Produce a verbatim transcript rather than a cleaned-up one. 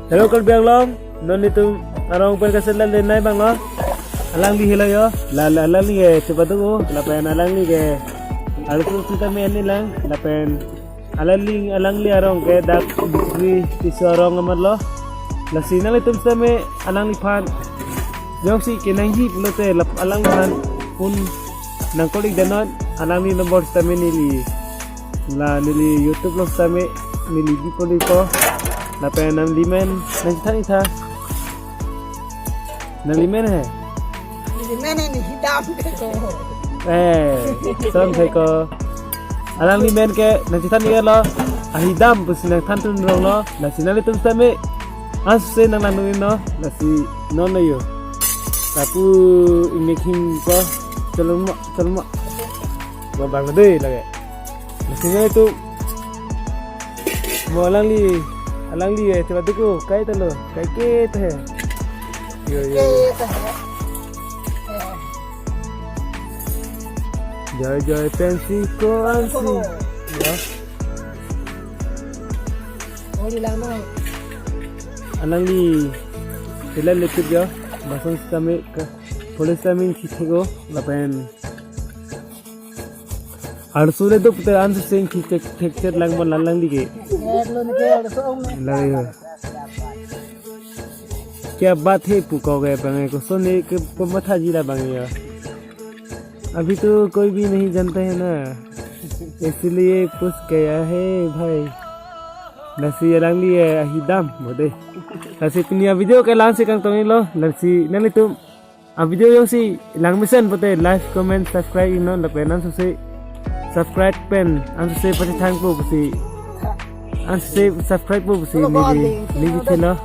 Hello Karbi Anglong, non itum arong pen kaselam denai bang lo. Alangli helo yo, la la alangli ke cepat tu, lapen alangli ke. Alangli tu sita me ani lang, lapen alangli alangli arong ke dak Bisri Tisso arong amat lo. Lasi nanglitum sita me alangliphan jongsi kenangji pulote lap alangliphan phone nang-call ik denon, alangli number sita me neli la neli YouTube along sita me neli bipo bipo. Lapen nanglimen nangchethan ik tha. Nanglimen he? Nanglimen he ni Hidam ke ko. Eh, son he ko. Alanglimen ke nangchethan ik lo. Ahidam pusi nangthan tun rong lo. Lasi nanglitum sita me anse nang nang no. Lasi non na yo. Lapu ingnek him ko. Choloma, choloma. Ba bang dei lage. Lasi nanglitum mo alangli, alangli eh, coba tuku, kai talo, kai ke teh. Yo, yo, yo. Joy, joy, pensi ko ansi. Ya. Oli lang no. Alangli, sila lekit ya, masang sita me ke, police sita me si thek o, lapen. Arsu le duk te an sing ki tek tek tek lang bon lang lang dike. Lang yo. Kya baat hai pu ko ge bang ko sone ke ko matha ji la bang yo. Abhi to koi bhi nahi janta hai na. Isliye puch gaya hai bhai. Lasi alangli ahidam bode. Lasi pini a video ke la-an si kangtong lo. Lasi nanglitum a video jongsi lang mesen pulote like, comment, subscribe ik non lapen ansose subscribe pen ansose pachethang po pusi ansose subscribe po pusi neli neli channel.